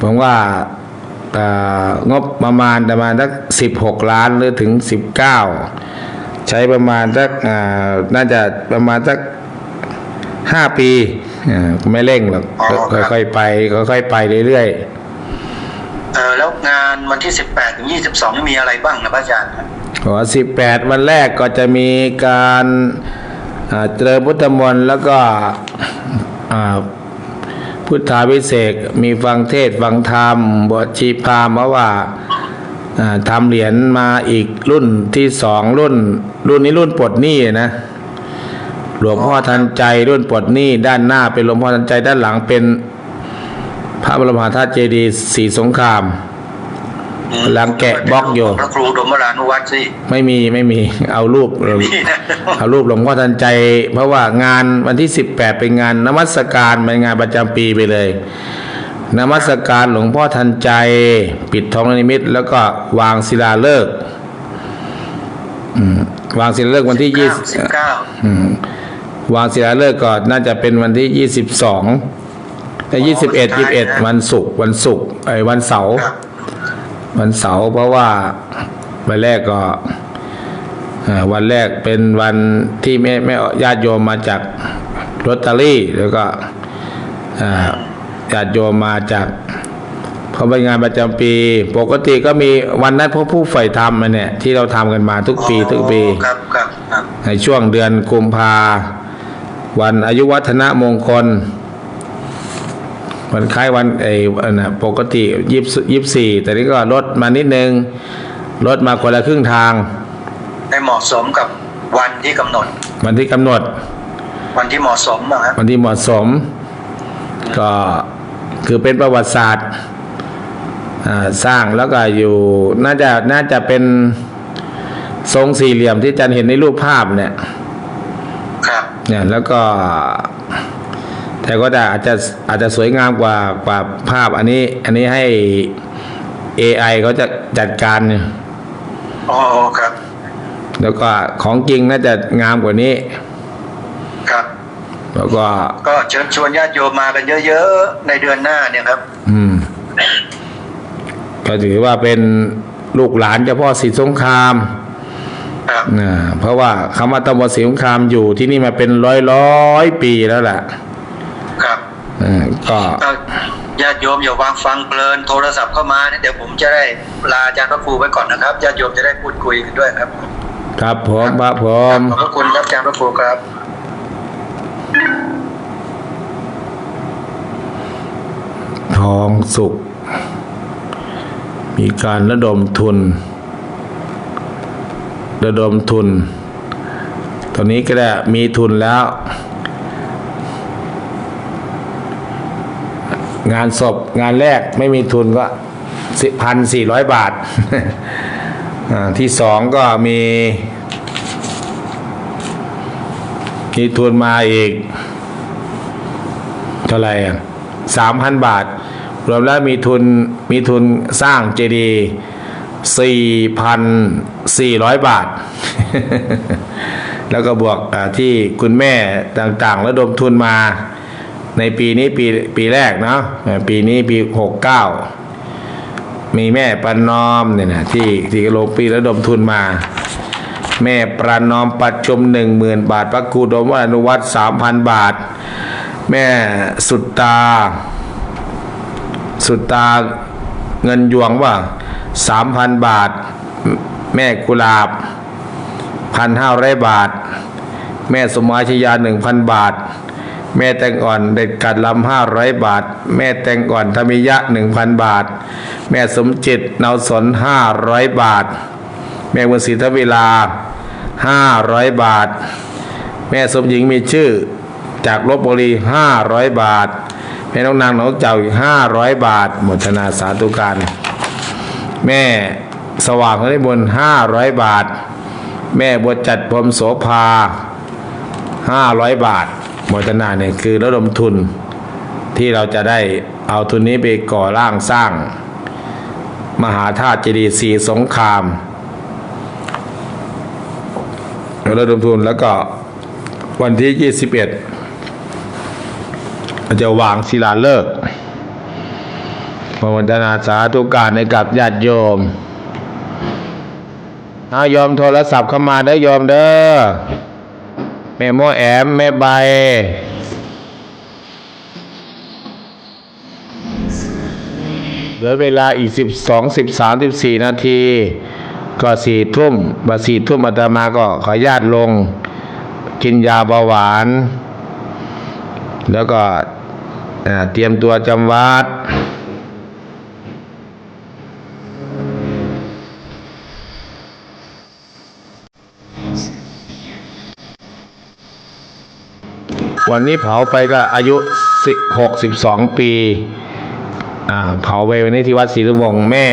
ผมว่า อ่า งบประมาณประมาณสัก สิบหกล้าน หรือถึง สิบเก้า ใช้ประมาณสัก อ่า น่าจะประมาณสัก ห้าปี อ่า ไม่เร่งหรอก อ๋อ ครับ ค่อยๆไป ค่อยๆไปเรื่อยๆ เออ แล้วงานวันที่ สิบแปด ถึง ยี่สิบสอง นี่มีอะไรบ้างนะพระอาจารย์ครับ อ๋อ สิบแปด วันแรกก็จะมีการ อ่าเจริญพุทธมนต์ แล้วก็อ่าพุทธาภิเษก มีฟังเทศน์ฟังธรรม บวชชีพราหมณ์ เพราะว่าอ่าทำเหรียญมาอีกรุ่นที่สอง รุ่น รุ่นนี้รุ่นปลดหนี้นะ หลวงพ่อทันใจรุ่นปลดหนี้ ด้านหน้าเป็นหลวงพ่อทันใจ ด้านหลังเป็นพระบรมมหาธาตุเจดีย์ศรีสงคราม กำลังแกะบล็อกอยู่ พระครูดมวรานุวัตรสิ ไม่มี ไม่มี เอารูป ไม่มีนะ เอารูปหลวงพ่อทันใจ เพราะว่างานวันที่สิบแปดเป็นงานนมัสการ เป็นงานประจำปีไปเลย นมัสการหลวงพ่อทันใจ ปิดทองนิมิต แล้วก็วางศิลาฤกษ์ อืม วางศิลาฤกษ์วันที่ยี่สิบ สิบเก้า อืม วางศิลาฤกษ์ก็น่าจะเป็นวันที่ยี่สิบสอง แต่ อ๋อ ยี่สิบเอ็ด วันสุดท้าย ยี่สิบเอ็ด นะ วันศุกร์ วันศุกร์ เอ้ย วันเสาร์ ครับ วันเสาร์ เพราะว่าวันแรกก็ อ่า วันแรกเป็นวันที่แม่ แม่ ญาติโยมมาจากโรตารี่ แล้วก็ อ่า ญาติโยมมาจาก เพราะเป็นงานประจำปี ปกติก็มีวันนัดพบผู้ใฝ่ธรรมอันเนี่ย ที่เราทำกันมาทุกปี อ๋อ ทุกปี ครับ ครับ ครับ ในช่วงเดือนกุมภา วันอายุวัฒนมงคล วันคล้ายวัน ไอ้ อันน่ะ ปกติ ยี่สิบ ยี่สิบสี่ แต่นี้ก็ลดมานิดนึง ลดมาคนละครึ่งทาง ให้เหมาะสมกับวันที่กำหนด วันที่กำหนด วันที่เหมาะสมนะครับ วันที่เหมาะสม ก็คือเป็นประวัติศาสตร์ อ่า สร้างแล้วก็อยู่ น่าจะ น่าจะเป็นทรงสี่เหลี่ยมที่อาจารย์เห็นในรูปภาพเนี่ย ครับ เนี่ย แล้วก็ แต่ก็จะ อาจจะ อาจจะสวยงามกว่า กว่าภาพอันนี้ อันนี้ให้ เอไอ เขาจะจัดการเนี่ย อ๋อ ครับ แล้วก็ของจริงน่าจะงามกว่านี้ ครับ แล้วก็ ก็เชิญชวนญาติโยมมากันเยอะๆ ในเดือนหน้าเนี่ยครับ อืม ก็ถือว่าเป็นลูกหลานเจ้าพ่อศรีสงคราม ครับ นะ เพราะว่าคำว่าเจ้าพ่อศรีสงครามอยู่ที่นี่มาเป็นร้อยๆ ปีแล้วแหละ ครับ เออ ก็ ก็ญาติโยมอย่าวางฟังเพลิน โทรศัพท์เข้ามานะ เดี๋ยวผมจะได้ลาอาจารย์พระครูไว้ก่อนนะครับ ญาติโยมจะได้พูดคุยกันด้วยครับ ครับผม ครับผม ขอบพระคุณครับอาจารย์พระครูครับ ทองสุก มีการระดมทุน ระดมทุน ตอนนี้ก็ได้มีทุนแล้ว งานศพงานแรกไม่มีทุนก็ พันสี่ร้อย บาท อ่า ที่สองก็มี มีทุนมาอีก เท่าไหร่อ่ะ สามพัน บาท รวมแล้วมีทุน มีทุนสร้างเจดีย์ สี่พันสี่ร้อย บาท แล้วก็บวก อ่า ที่คุณแม่ต่างๆ ระดมทุนมา ในปีนี้ปี ปีแรกเนาะ อ่า ปีนี้ปี หกเก้า มีแม่ประนอมเนี่ยนะ ที่ ที่ลงปีระดมทุนมา แม่ประนอมประชุม หนึ่งหมื่น บาท พระครูดมวรานุวัตร สามพัน บาท แม่สุตา สุตา เงินยวงว่า สามพัน บาท แม่กุหลาบ พันห้าร้อย บาท แม่สมหมายชยา หนึ่งพัน บาท แม่แตงอ่อนเด็ดขาดลำ ห้าร้อย บาท แม่แตงอ่อนธรรมิยะ หนึ่งพัน บาท แม่สมจิตเนาสน ห้าร้อย บาท แม่บุญศรีทวิลา ห้าร้อย บาท แม่สมหญิงมีชื่อ จากลพบุรี ห้าร้อย บาท แม่น้องนางหนองเจ้าอีก ห้าร้อย บาท โมทนาสาธุการ แม่สว่างนฤมล ห้าร้อย บาท แม่บัวจัดพรหมโสภา ห้าร้อย บาท โมทนาเนี่ยคือระดมทุน ที่เราจะได้เอาทุนนี้ไปก่อร่างสร้าง มหาธาตุเจดีย์ศรีสงคราม ระดมทุน แล้วก็วันที่ ยี่สิบเอ็ด จะวางศิลาฤกษ์ โมทนาสาธุการให้กับญาติโยม เอาโยมโทรศัพท์เข้ามาเด้อโยมเด้อ แม่โมแอม แม่ใบ เหลือเวลาอีก สิบสอง สิบสาม สิบสี่ นาที ก็สี่ทุ่ม บ่าสี่ทุ่มอาตมาก็ขออนุญาตลง กินยาเบาหวาน แล้วก็ อ่า เตรียมตัวจำวัด วันนี้เผาไปก็อายุสิบ หกสิบสอง ปี อ่า เผาไปวันนี้ที่วัดศรีสุวงศ์ แม่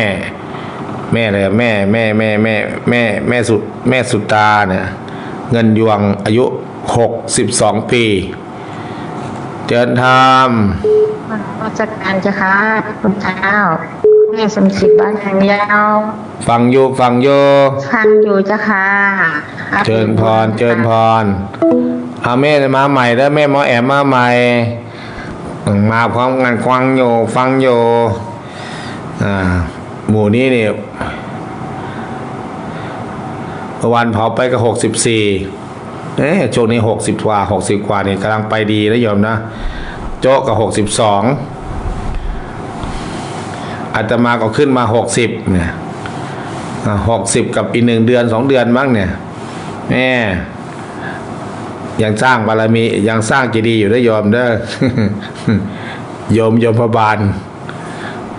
แม่อะไรอะ แม่ แม่ แม่ แม่ แม่ แม่สุ แม่สุตาเนี่ย เงินยวง อายุ หกสิบสอง ปี เจิญธรรม นมัสการเจ้าค่ะ คุณเจ้า แม่สมศรีบ้านแหงยาว ฟังอยู่ ฟังอยู่ ฟังอยู่เจ้าค่ะ เจิญพร เจิญพร เอาแม่มาใหม่แล้ว แม่หมอแอมมาใหม่ มาพร้อมกัน ฟังอยู่ ฟังอยู่ อ่า หมู่นี้นี่ เมื่อวานเผาไปก็ หกสิบสี่ เอ๊ะ ช่วงนี้ หกสิบ กว่า หกสิบ กว่านี่กำลังไปดีนะโยมนะ โจ๊ะก็ หกสิบสอง อาตมาก็ขึ้นมา หกสิบ เนี่ย อ่า หกสิบ กับอีกหนึ่งเดือน สองเดือนมั้งเนี่ย แม่ ยังสร้างบารมี ยังสร้างเจดีย์อยู่นะโยมเด้อ โยม โยมพบาล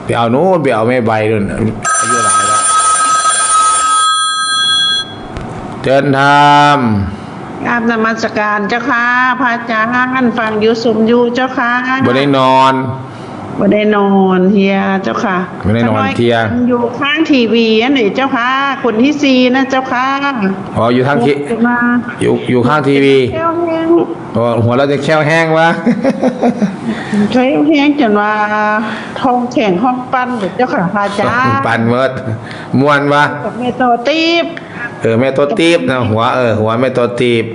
ไปเอานู่น ไปเอาแม่ใบนู่น อายุหลายแล้ว เจิญธรรม กราบนมัสการเจ้าค่ะ พระอาจารย์ ฟังอยู่สมอยู่เจ้าค่ะ บ่ได้นอน บ่ได้นอนเทียเจ้าค่ะ บ่ได้นอนเทีย อยู่ข้างทีวีอันนี้เจ้าค่ะ คนที่สี่นะเจ้าค่ะ อ๋อ อยู่ทางที่ มา อยู่ อยู่ข้างทีวี แข้วแห้ง อ๋อ หัวเราะจะแข้วแห้งวะ แข้วแห้งจนว่าท้องแข็งท้องปั่นเลยเจ้าค่ะ พระอาจารย์ ปั่นเมิด ม่วนวะ กับแม่โตตีบ เออ แม่โตตีบนะ หัว เออ หัวแม่โตตีบ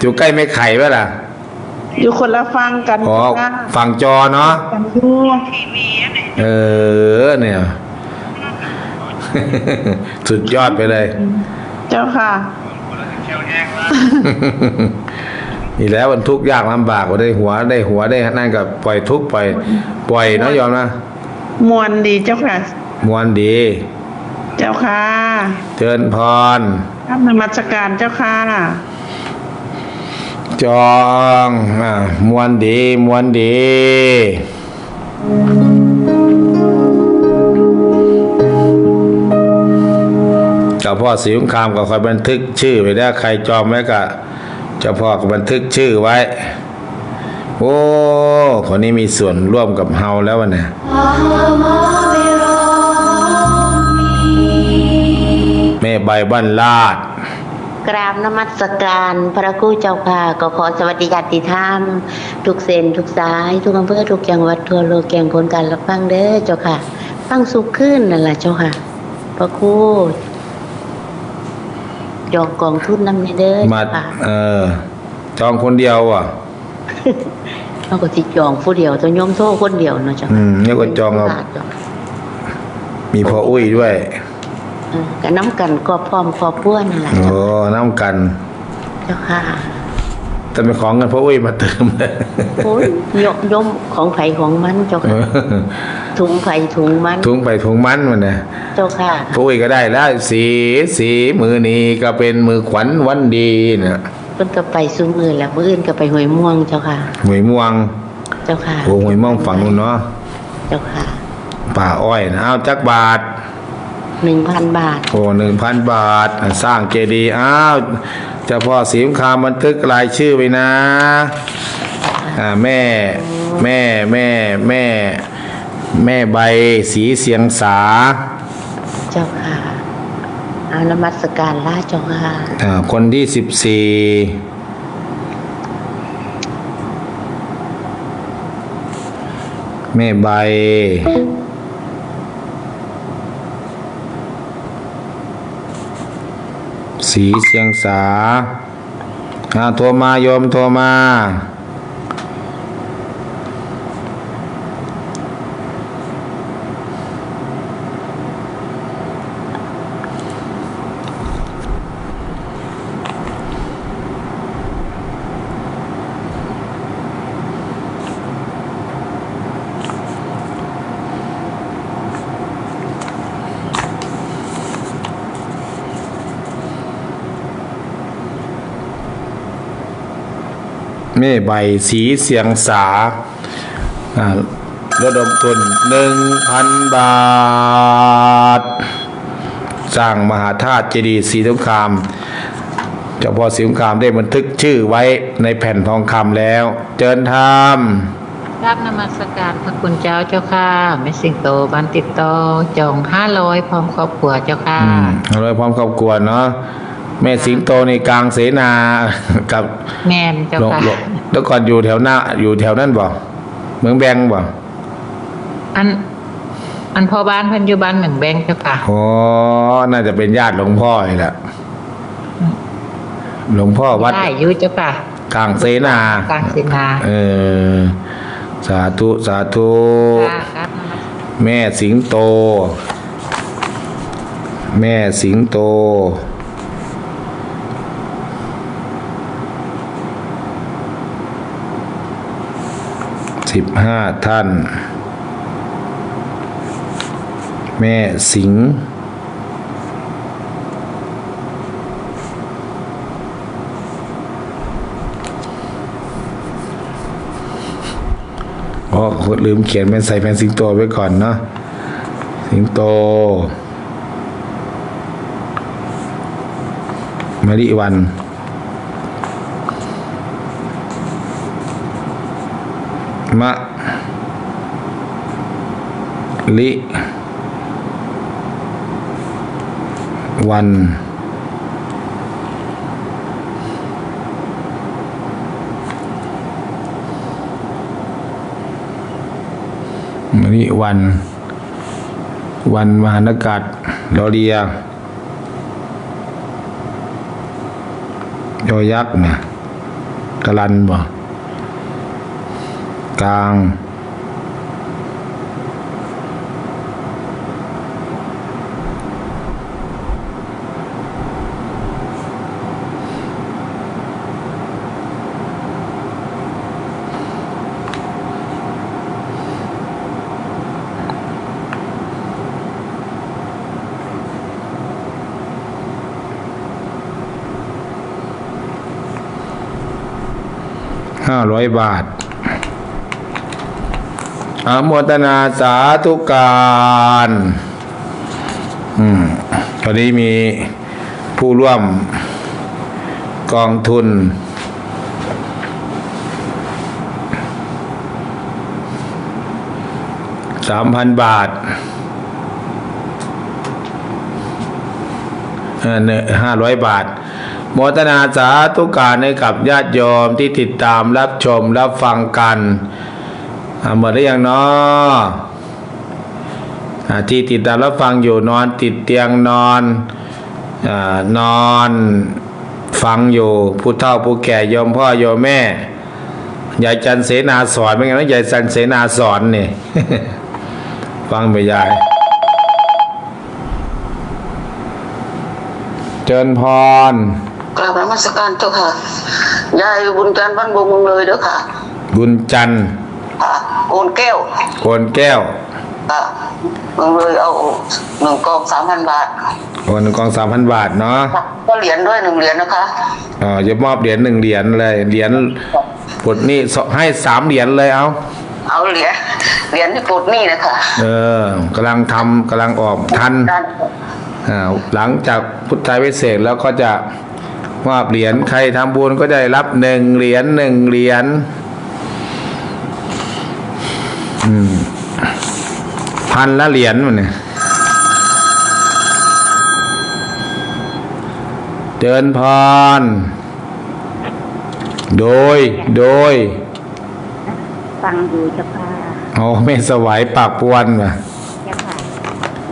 อยู่ใกล้แม่ไข่ปะล่ะ อยู่คนละฝั่งกัน อ๋อ ค่ะ ฝั่งจอเนาะ กันอยู่ เออ เนี่ย สุดยอดไปเลย เจ้าค่ะ นี่แหละมันทุกข์ยากลำบาก ได้หัว ได้หัว ได้นั่นก็ปล่อยทุกข์ ปล่อย ปล่อยเนาะโยมนะ ม่วนดีเจ้าค่ะ ม่วนดี เจ้าค่ะ เจิญพร กราบนมัสการเจ้าค่ะ จอง อ่า ม่วนดี ม่วนดี เจ้าพ่อศรีสงครามก็คอยบันทึกชื่อไว้แล้ว ใครจองไว้ก็ เจ้าพ่อก็บันทึกชื่อไว้ โอ้ คนนี้มีส่วนร่วมกับเฮาแล้ววะเนี่ย แม่ใบบ้านลาด กราบนมัสการพระครูเจ้าค่ะ ก็ขอสวัสดีญาติธรรม ทุกเส้นทุกสาย ทุกอำเภอ ทุกจังหวัดทั่วโลก แก่งผลการรับฟังเด้อเจ้าค่ะ ฟังสุขขึ้นนั่นล่ะเจ้าค่ะ พระครู จองกองทุนนำนี่เด้อ มา เจ้าค่ะ เออ จองคนเดียวอ่ะ เฮาก็สิจองผู้เดียว ตัวโยมโทคนเดียวเนาะเจ้าค่ะ อืม แล้วก็จองเอา เจ้าค่ะ มีพ่ออุ้ยด้วย เออ ก็นำกันก็พร้อมครอบครัวนั่นล่ะ โอ้ เจ้าค่ะ นำกัน เจ้าค่ะ แต่ไปขอเงินพ่ออุ้ยมาเติม โอ้ย โยม โยมของไผของมันเจ้าค่ะ เออ ถุงไผถุงมัน ถุงไผถุงมันมันนะ เจ้าค่ะ พ่ออุ้ยก็ได้แล้ว สี สี มื้อนี้ก็เป็นมื้อขวัญวันดีนะ เพิ่นก็ไปซุมื้อแล้ว มื้ออื่นก็ไปห้วยม่วงเจ้าค่ะ ห้วยม่วง เจ้าค่ะ โอ้ ห้วยม่วงฝั่งนู้นเนาะ เจ้าค่ะ ป่าอ้อยนะ เอาจักบาท หนึ่งพันบาท โอ้ หนึ่งพันบาท อ่ะ สร้างเจดีย์ อ้าว เจ้าพ่อศรีสงครามบันทึกรายชื่อไว้นะ อ่า แม่ แม่ แม่ แม่ แม่ใบ ศรีเสียงสา เจ้าค่ะ เอานมัสการลาเจ้าค่ะ อ่า คนที่สิบสี่ แม่ใบ ศรีเสียงสา อ่า โทรมา โยมโทรมา แม่ใบศรีเสียงสา อ่า ระดมทุน หนึ่งพัน บาท สร้างมหาธาตุเจดีย์ศรีสงคราม เจ้าพ่อศรีสงครามได้บันทึกชื่อไว้ในแผ่นทองคำแล้ว เจิญธรรม กราบนมัสการพระคุณเจ้าเจ้าค่ะ แม่สิงโตบ้านติดต่อ จองห้าร้อยพร้อมครอบครัวเจ้าค่ะ อืม ห้าร้อยพร้อมครอบครัวเนาะ แม่สิงโตนี่กลางเสนา กับ แม่นเจ้า หลวง ค่ะ หลวง แล้วก่อนอยู่แถวหน้า อยู่แถวนั่นบ่ เมืองแบงบ่ อัน อันพ่อบ้านเพิ่นอยู่บ้านเมืองแบงเจ้าค่ะ อ๋อ น่าจะเป็นญาติหลวงพ่อนี่แหละ หลวงพ่อวัด ได้อยู่เจ้าค่ะ กลางเสนา กลางเสนา เออ สาธุ สาธุ ค่ะกราบนมัสการ แม่สิงโต แม่สิงโต สิบห้า ท่าน แม่สิง อ๋อ ลืมเขียนเป็นใส่แผ่นสิงโตไว้ก่อนเนาะ สิงโต มะลิวัน มะ ลิ วัน มะลิวัน วันมหานากาศ รอเรีย ยอยักษ์นะ กะลันบ่ กลาง ห้าร้อย บาท อนุโมทนาสาธุการ อืม ตอนนี้มีผู้ร่วมกองทุน สามพัน บาท เอ่อ เนี่ย ห้าร้อย บาท โมทนาสาธุการให้กับญาติโยมที่ติดตามรับชมรับฟังกัน อ่า หมดหรือยังเนาะ อ่า ที่ติดตามรับฟังอยู่ นอนติดเตียงนอน อ่า นอนฟังอยู่ ผู้เฒ่าผู้แก่ โยมพ่อโยมแม่ ยายจันเสนาสอน เป็นไงนะ ยายจันเสนาสอนนี่ ฟังไปยาย เจิญพร กราบนมัสการเจ้าค่ะ ยายบุญจันทร์บ้านบงเมืองเลยเด้อค่ะ บุญจันทร์ ค่ะ โอนแก้ว โอนแก้ว ค่ะ เมืองเลยเอาหนึ่งกองสามพัน บาท โอนกอง สามพัน บาทเนาะ ก็เหรียญด้วยหนึ่งเหรียญนะคะ อ่า จะมอบเหรียญหนึ่งเหรียญเลย เหรียญปลดหนี้ ให้สามเหรียญเลยเอา เอาเหรียญ เหรียญที่ปลดหนี้นะคะ เออ กำลังทำ กำลังออกทัน ได้ อ่า หลังจากพุทธาพิเศษกแล้วก็จะมอบเหรียญ ใครทำบุญก็ได้รับหนึ่งเหรียญ หนึ่งเหรียญ อืม พันละเหรียญมันเนี่ย เจิญพร โดย โดย ฟังอยู่เจ้าค่ะ โอ้ แม่สวัยปากปวนว่ะ เจ้าค่ะ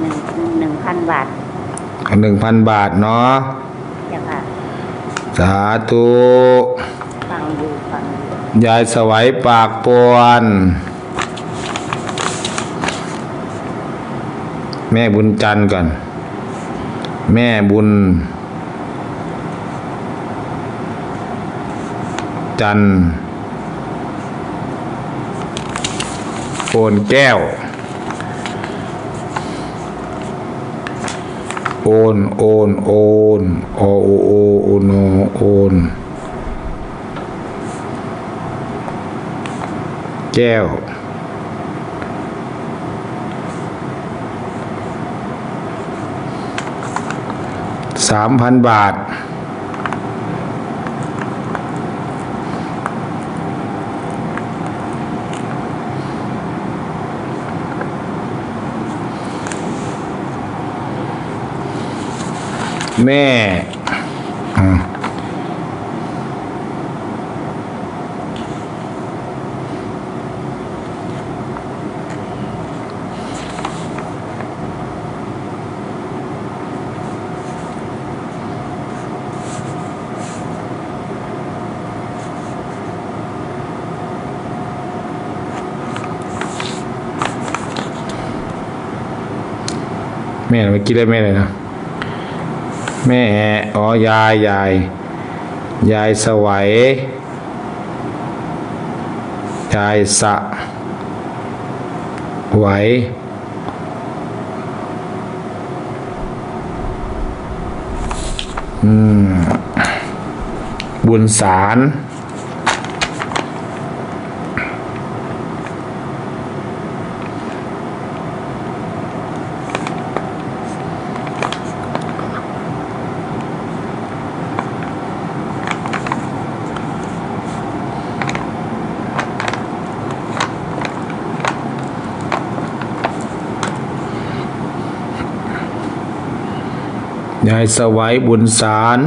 หนึ่งหนึ่งพัน บาท หนึ่งพัน บาทเนาะ เจ้าค่ะ สาธุ ฟังอยู่ฟังอยู่ ยายสวัยปากปวน แม่บุญจันทร์ก่อน แม่บุญจันทร์ โอนแก้ว โอน โอน โอน อ โอ โอ โอน โอน แก้ว สามพันบาท แม่ อืม แม่ เมื่อกี้เรียกแม่อะไรนะ แม่ อ๋อ ยาย ยาย ยายสวัย ยายสะ ไหว อืม บุญสาร ยายสวัยบุญสาร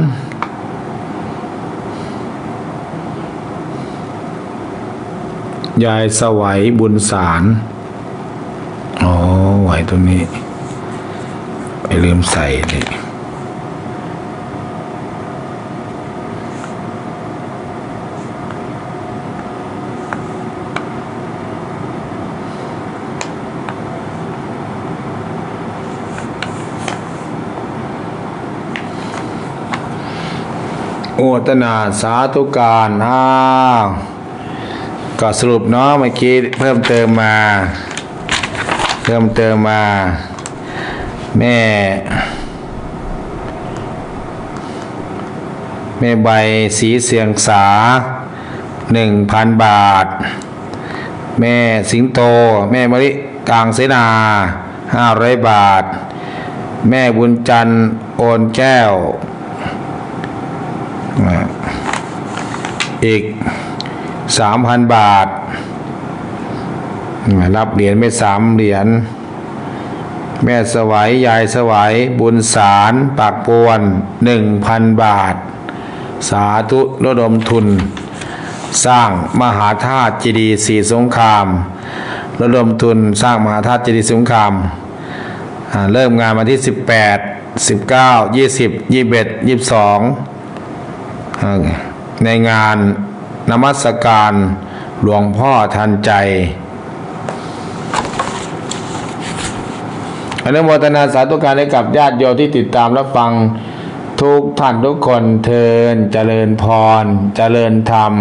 ยายสวัยบุญสาร อ๋อ ไว้ตรงนี้ ไปลืมใส่นี่ โอทนาสาธุการ อ้าว ก็สรุปเนาะ เมื่อกี้เพิ่มเติมมา เพิ่มเติมมา แม่ แม่ใบสีเสียงสา หนึ่งพันบาท แม่สิงโต แม่มะลิกลางเสนา ห้าร้อยบาท แม่บุญจันทร์โอนแก้ว อ่า อีก สามพันบาท อ่า รับเหรียญไปสามเหรียญ แม่สวัย ยายสวัย บุญสาร ปากปวน หนึ่งพันบาท สาธุ ระดมทุน สร้างมหาธาตุเจดีย์ศรีสงคราม ระดมทุนสร้างมหาธาตุเจดีย์ศรีสงคราม อ่า เริ่มงานวันที่ สิบแปด สิบเก้า ยี่สิบ ยี่สิบเอ็ด ยี่สิบสอง อ่า ในงานนมัสการหลวงพ่อทันใจ อนุโมทนาสาธุการให้กับญาติโยมที่ติดตามรับฟังทุกท่านทุกคนเทอญ เจริญพร เจริญธรรม